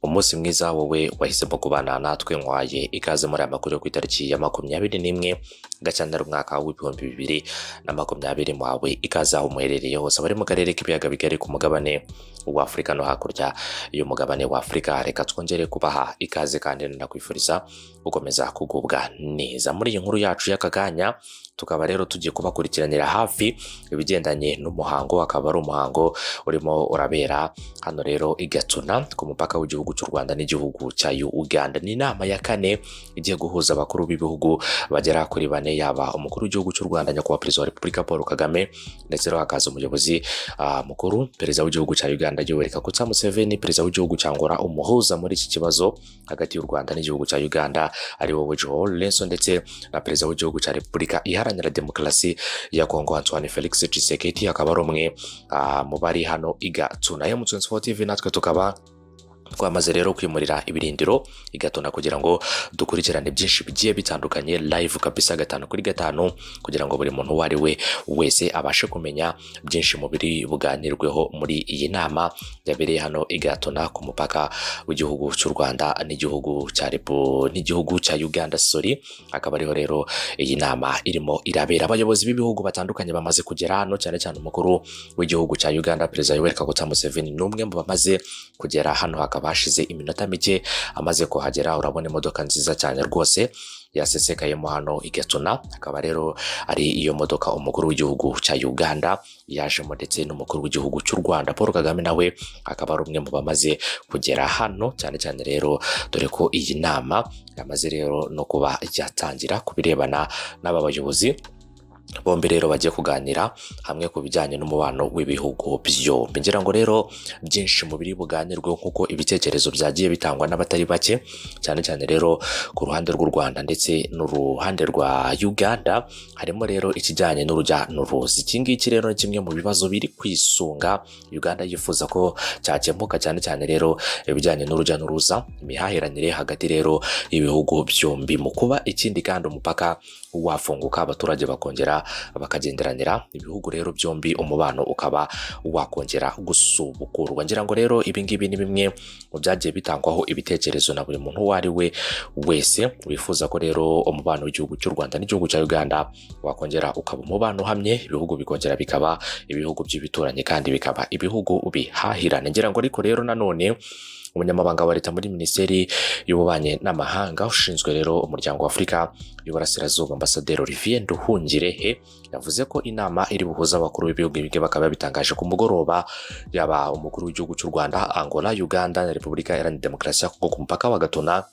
Umunsi mwiza wowe wahisemo kubana natwe, nkwaye ikaze muri aya makuru yo ku itariki ya 21 Gashyantare umwaka w'2020. Mwawe ikaze aho muherereye hose, abari mu karere k'ibiyaga bigari, ku mugabane wa Afurika no hakurya y'umugabane wa Afurika. Reka twongere kubaha ikaze kandi nakwifuriza gukomeza kugubwa neza. Muri iyi nkuru yacu y'aka kanya tukaba rero tugiye kubakurikiranira hafi ibigendanye n'umuhango, akaba ari umuhango urimo urabera hano rero i Gatuna ku mupaka w'igihugu cy'u Rwanda n'igihugu cya Uganda. Ni inama ya kane igiye guhuza abakuru b'ibihugu bagera kuri bane, yaba umukuru w'igihugu cy'u Rwanda, Nyakubahwa Perezida wa Repubulika Paul Kagame, ndetse rero hakaza umuyobozi mukuru, Perezida w'igihugu cya Uganda Yoweri Kaguta Museveni, Perezida w'igihugu cya Angola, umuhuza muri iki kibazo hagati y'u Rwanda n'igihugu cya Uganda ari wowe João Lourenço, ndetse na Perezida w'igihugu cya Repubulika Iharanira Demokarasi ya Kongo, Antoine Felix Tshisekedi, akaba ari umwe mu bari hano i Gatuna. M24 TV natwe tukaba twamaze rero kwimurira ibirindiro i Gatuna kugira ngo dukurikirane byinshi bigiye bitandukanye live kabisa, gatanu kuri gatanu, kugira ngo buri muntu uwo ari we wese abashe kumenya byinshi mu biri buganirweho muri iyi nama yabereye hano i Gatuna ku mupaka w'igihugu cy'u Rwanda n'igihugu cya Repu n'igihugu cya Uganda, sorry. Akaba ariho rero iyi nama irimo irabera. Abayobozi b'ibihugu batandukanye bamaze kugera hano, cyane cyane umukuru w'igihugu cya Uganda, Perezida Yoweri Kaguta Museveni, ni umwe mu bamaze kugera hano. Hakaba hashize iminota mike amaze kuhagera. Urabona imodoka nziza cyane rwose yasesekayemo hano i Gatuna, akaba rero ari iyo modoka umukuru w'igihugu cya Uganda yajemo, ndetse n'umukuru w'igihugu cy'u Rwanda Paul Kagame nawe akaba ari umwe mu bamaze kugera hano, cyane cyane rero dore ko iyi nama yamaze rero no kuba yatangira. Ku birebana n'aba bayobozi bombi rero bagiye kuganira hamwe ku bijyanye n'umubano w'ibihugu byombi, ngira ngo rero byinshi mu biri buganirweho, nk'uko ibitekerezo byagiye bitangwa n'abatari bake, cyane cyane rero ku ruhande rw'u Rwanda ndetse n'uruhande rwa Uganda, harimo rero ikijyanye n'urujya n'uruza. Iki ngiki rero ni kimwe mu bibazo biri kwisunga Uganda yifuza ko cyakemuka, cyane cyane rero ibijyanye n'urujya n'uruza, imihahiranire hagati rero y'ibihugu byombi, mu kuba ikindi kandi umupaka wafunguka, abaturage bakongera bakagenderanira, ibihugu rero byombi umubano ukaba wakongera gusubukurwa. Ngira ngo rero ibi ngibi ni bimwe mu byagiye bitangwaho ibitekerezo na buri muntu uwo ari we wese wifuza ko rero umubano w'igihugu cy'u Rwanda n'igihugu cya Uganda wakongera ukaba umubano uhamye, ibihugu bikongera bikaba ibihugu by'ibituranyi kandi bikaba ibihugu bihahirana. Ngira ngo ariko rero nanone umunyamabanga wa leta muri Minisiteri y'Ububanyi n'Amahanga ushinzwe rero umuryango wa Afurika y'Uburasirazuba, Ambasaderi Olivier Nduhungirehe, yavuze ko inama iri buhuza abakuru b'ibihugu, ibi bakaba babitangaje ku mugoroba, yaba umukuru w'igihugu cy'u Rwanda, Angola, Uganda na Repubulika Iharanira Demokarasi ya Kongo ku mupaka wa Gatuna,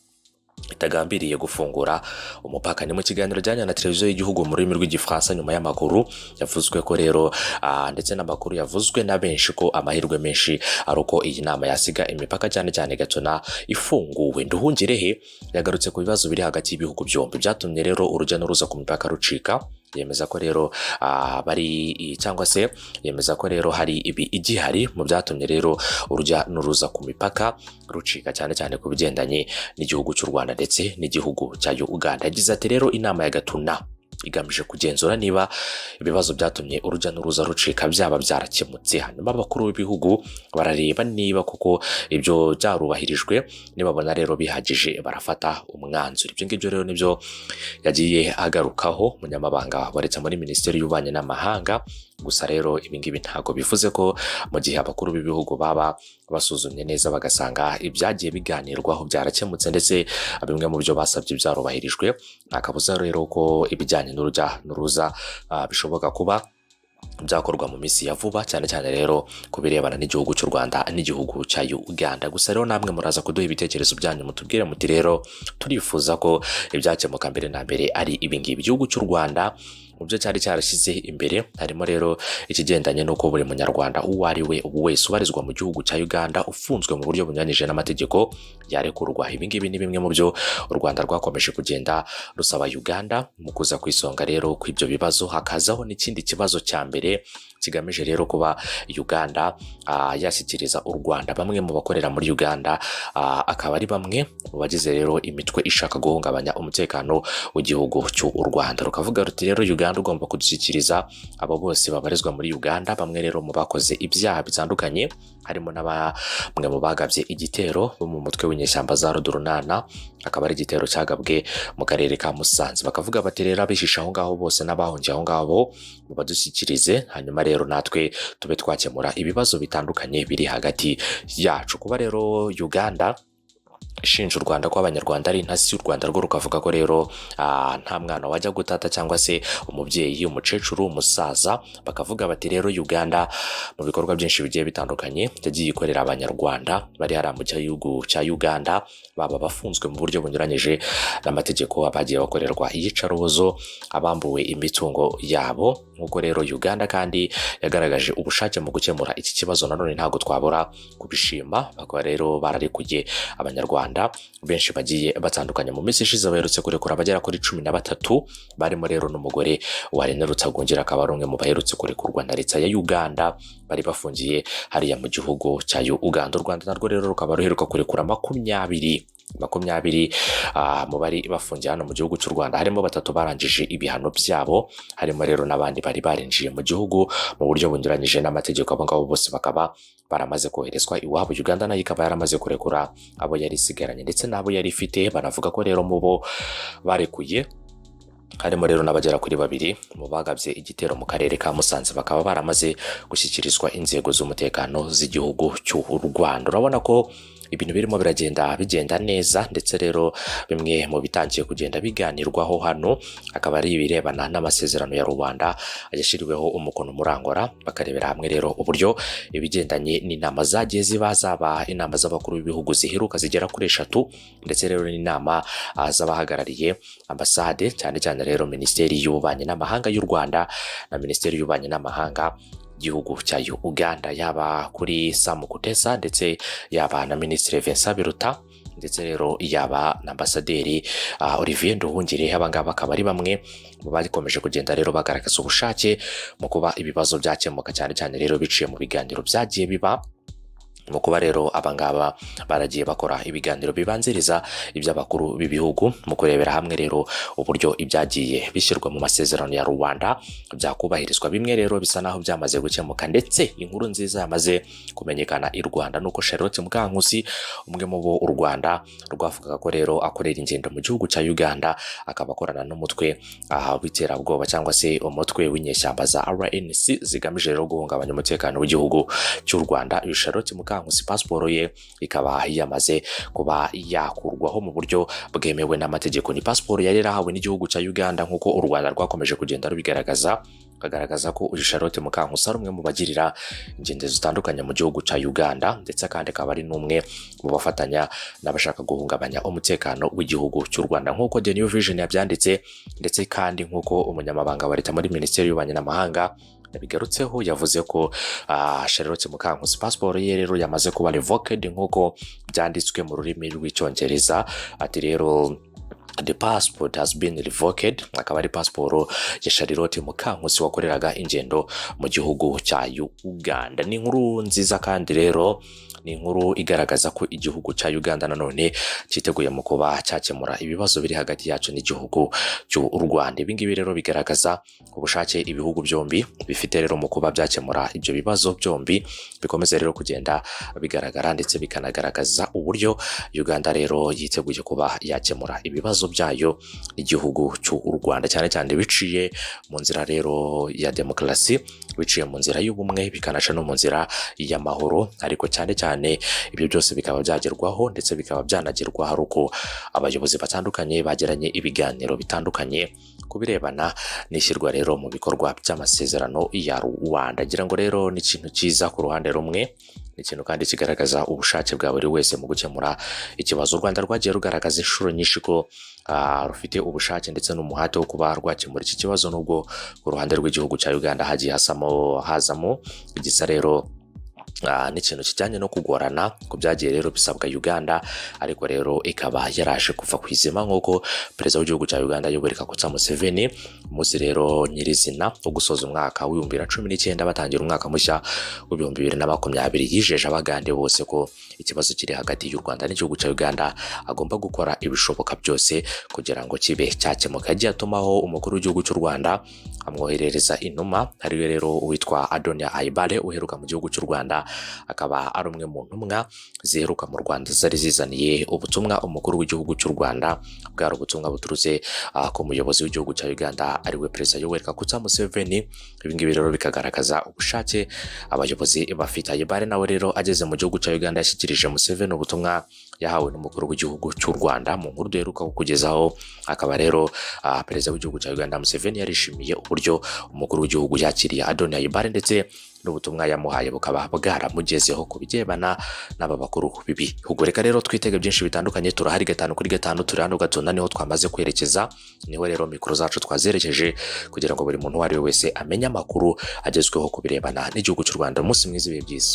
itagambiriye gufungura umupaka. Ni mu kiganiro jyanye na televiziyo y'igihugu mu rurimi rw'Igifaransa, nyuma y'amakuru yavuzwe ko rero ndetse n'amakuru yavuzwe na benshi ko amahirwe menshi ari uko iyi nama yasiga imipaka, cyane cyane Gatuna, ifunguwe. Nduhungirehe yagarutse ku bibazo biri hagati y'ibihugu byombi byatumye rero urujya n'uruza ku mipaka rucika. Yemeza ko rero bari cyangwa se yemeza ko rero hari ibi igihari mu byatumye rero urujya n'uruza ku mipaka rucika, cyane cyane ku bigendanye n'igihugu cy'u Rwanda ndetse n'igihugu cya Uganda. Yagize ati: "Rero inama ya Gatuna igamije kugenzura niba ibibazo byatumye urujya n'uruza rucika byaba byarakemutse. Hanyuma abakuru b'ibihugu barareba niba koko ibyo byarubahirijwe. Nibabona rero bihagije, barafata umwanzuro." Ibyo ngibyo rero nibyo yagiye agarukaho umunyamabanga wa leta muri Minisiteri y'Ububanyi n'Amahanga. Gusa rero ibi ngibi ntabwo bivuze ko mu gihe abakuru b'ibihugu baba basuzumye neza bagasanga ibyagiye biganirwaho byarakemutse, ndetse bimwe mu byo basabye byarubahirijwe, nta kabuza rero ko ibijyanye n'urujya n'uruza bishoboka kuba byakorwa mu minsi ya vuba, cyane cyane rero ku birebana n'igihugu cy'u Rwanda n'igihugu cya Uganda. Gusa rero namwe muraza kuduha ibitekerezo byanyu, mutubwire muti: "Rero turifuza ko ibyakemuka mbere na mbere ari ibi ngibi." Igihugu cy'u Rwanda mu byo cyari cyarashyize imbere harimo rero ikigendanye n'uko buri munyarwanda uwo ari we wese ubarizwa mu gihugu cya Uganda ufunzwe mu buryo bunyuranyije n'amategeko yarekurwa. Ibi ngibi ni bimwe mu byo u Rwanda rwakomeje kugenda rusaba Uganda. Mu kuza ku isonga rero ku ibyo bibazo hakazaho n'ikindi kibazo cya mbere kigamije rero kuba Uganda yashyikiriza u Rwanda bamwe mu bakorera muri Uganda, akaba ari bamwe mu bagize rero imitwe ishaka guhungabanya umutekano w'igihugu cy'u Rwanda. Rukavuga ruti: "Rero Uganda ugomba kudushyikiriza abo bose babarizwa muri Uganda, bamwe rero mu bakoze ibyaha bitandukanye." Harimo na bamwe mu bagabye igitero bo mu mutwe w'inyeshyamba za RUD-Urunana, akaba ari igitero cyagabwe mu karere ka Musanze. Bakavuga bati rero abishisha aho ngaho bose n'abahungiye aho ngaho mubadushyikirize, hanyuma rero natwe tube twakemura ibibazo bitandukanye biri hagati yacu. Kuba rero Uganda ishinja u Rwanda ko Abanyarwanda ari intasi, u Rwanda rwo rukavuga ko rero nta mwana wajya gutata cyangwa se umubyeyi, umukecuru, umusaza. Bakavuga bati rero Uganda mu bikorwa byinshi bigiye bitandukanye yagiye ikorera Abanyarwanda bari hariya mu gihugu cya Uganda, baba bafunzwe mu buryo bunyuranyije n'amategeko, abagiye bakorerwa iyicarubozo, abambuwe imitungo yabo. Nk'uko rero Uganda kandi yagaragaje ubushake mu gukemura iki kibazo, nanone ntabwo twabura kubishima. Bakaba rero bararekuye Abanyarwanda benshi bagiye batandukanye. Mu minsi ishize baherutse kurekura abagera kuri 13, barimo rero n'umugore wa Rene Rutagungira, akaba ari umwe mu baherutse kurekurwa na leta ya Uganda bari bafungiye hariya mu gihugu cya Uganda. U Rwanda narwo rero rukaba ruheruka kurekura 20 mu bari bafungiye hano mu gihugu cy'u Rwanda, harimo batatu barangije ibihano byabo, harimo rero n'abandi bari barinjiye mu gihugu mu buryo bunyuranyije n'amategeko. Abo ngabo bose bakaba baramaze koherezwa iwabo. Uganda nayo ikaba yaramaze kurekura abo yari isigaranye ndetse n'abo yari ifite. Banavuga ko rero mu bo barekuye harimo rero n'abagera kuri babiri mu bagabye igitero mu karere ka Musanze, bakaba baramaze gushyikirizwa inzego z'umutekano z'igihugu cy'u Rwanda. Urabona ko ibintu birimo biragenda bigenda neza, ndetse rero bimwe mu bitangiye kugenda biganirwaho hano akaba ari ibirebana n'amasezerano ya Rwanda yashyiriweho umukono muri Angola, bakarebera hamwe rero uburyo ibigendanye n'inama zagiye ziba, zaba inama z'abakuru b'ibihugu ziheruka zigera kuri eshatu, ndetse rero n'inama z'abahagarariye ambasade, cyane cyane rero Minisiteri y'Ububanyi n'Amahanga y'u Rwanda na Minisiteri y'Ububanyi n'Amahanga gihugu cya Uganda, yaba kuri Sam Kutesa, ndetse yaba na Minisitiri Vincent Biruta, ndetse rero yaba na Ambasaderi Olivier Nduhungirehe. Aba ngaba akaba ari bamwe mu bakomeje kugenda rero bagaragaza ubushake mu kuba ibibazo byakemuka, cyane cyane rero biciye mu biganiro byagiye biba, mu kuba rero abangaba baragiye bakora ibiganiro bibanziriza iby'abakuru b'ibihugu, mu kurebera hamwe rero uburyo ibyagiye bishyirwa mu masezerano ya Rwanda byakubahirizwa. Bimwe rero bisa naho byamaze gukemuka, ndetse inkuru nziza yamaze kumenyekana i Rwanda nuko Charlotte Mukankusi, umwe mu bo u Rwanda rwavugaga ko rero akorera ingendo mu gihugu cya Uganda, akaba akorana n'umutwe w'iterabwoba cyangwa se umutwe w'inyeshyamba za RNC zigamije rero guhungabanya umutekano w'igihugu cy'u Rwanda, uyu Charlotte Mukankusi pasiporo ye ikaba yamaze kuba yakurwaho mu buryo bwemewe n'amategeko. Ni pasiporo yari yarahawe n'igihugu cya Uganda, nk'uko u Rwanda rwakomeje kugenda rubigaragaza, kagaragaza ko uyu Charlotte Mukankusi ari umwe mu bagirira ingendo zitandukanye mu gihugu cya Uganda, ndetse kandi akaba ari n'umwe mu bafatanya n'abashaka guhungabanya umutekano w'igihugu cy'u Rwanda, nk'uko The New Vision yabyanditse, ndetse kandi nk'uko umunyamabanga wa leta muri Minisiteri y'Ububanyi n'Amahanga yabigarutseho. Yavuze ko Charlotte Mukankusi pasiporo ye rero yamaze kuba revoked, nk'uko byanditswe mu rurimi rw'Icyongereza, ati rero "The passport has been revoked." Akaba ari pasiporo ya Charlotte Mukankusi wakoreraga ingendo mu gihugu cya Uganda. Ni inkuru nziza, kandi rero ni inkuru igaragaza ko igihugu cya Uganda nanone cyiteguye mu kuba cyakemura ibibazo biri hagati yacu n'igihugu cy'u Rwanda. Ibi ngibi rero bigaragaza ubushake ibihugu byombi bifite rero mu kuba byakemura ibyo bibazo byombi, bikomeza rero kugenda bigaragara, ndetse bikanagaragaza uburyo Uganda rero yiteguye kuba yakemura ibibazo byayo n'igihugu cy'u Rwanda, cyane cyane biciye mu nzira rero ya demokarasi, biciye mu nzira y'ubumwe, bikanaca no mu nzira y'amahoro. Ariko cyane cyane ibyo byose bikaba byagerwaho, ndetse bikaba byanagerwaho ari uko abayobozi batandukanye bagiranye ibiganiro bitandukanye ku birebana n'ishyirwa rero mu bikorwa by'amasezerano ya Rwanda. Ngira ngo rero ni ikintu cyiza ku ruhande rumwe, ni ikintu kandi kigaragaza ubushake bwa buri wese mu gukemura ikibazo. U Rwanda rwagiye rugaragaza inshuro nyinshi ko rufite ubushake ndetse n'umuhate wo kuba rwakemura iki kibazo, nubwo ku ruhande rw'igihugu cya Uganda hagiye hazamo igisa rero n'ikintu kijyanye no kugorana ku byagiye rero bisabwa Uganda, ariko rero ikaba yaraje kuva ku izima, nk'uko perezida w'igihugu cya Uganda Yoweri Kaguta Museveni, umunsi rero nyirizina wo gusoza umwaka wa 2019 batangira umwaka mushya wa 2020, yijeje Abagande bose ko ikibazo kiri hagati y'u Rwanda n'igihugu cya Uganda agomba gukora ibishoboka byose kugira ngo kibe cyakemuka. Yagiye atumaho umukuru w'igihugu cy'u Rwanda Amwoherereza intumwa, ariwe rero uwitwa Adonia Ayebare uheruka mu gihugu cy'u Rwanda, akaba ari umwe mu ntumwa ziheruka mu Rwanda zari zizaniye ubutumwa umukuru w'igihugu cy'u Rwanda. Bwari ubutumwa buturutse ku muyobozi w'igihugu cya Uganda, ariwe Perezida Yoweri Kaguta Museveni. Ibi ngibi rero bikagaragaza ubushake abayobozi bafite. Ayebare nawe rero ageze mu gihugu cya Uganda yashyikirije Museveni ubutumwa yahawe n'umukuru w'igihugu cy'u Rwanda mu nkuru duheruka kukugezaho. Akaba rero perezida w'igihugu cya Uganda Museveni yarishimiye uburyo umukuru w'igihugu yakiriye Adonia Ayebare, ndetse n'ubutumwa yamuhaye bukaba bwaramugezeho ku birebana n'aba bakuru b'ibihugu. Reka rero twitege byinshi bitandukanye. Turahari 5 kuri 5, turi hano Gatunda, niho twamaze kwerekeza, niho rero mikoro zacu twazerekeje kugira ngo buri muntu uwo ari we wese amenye amakuru agezweho ku birebana n'igihugu cy'u Rwanda. Umunsi mwiza, ibihe byiza.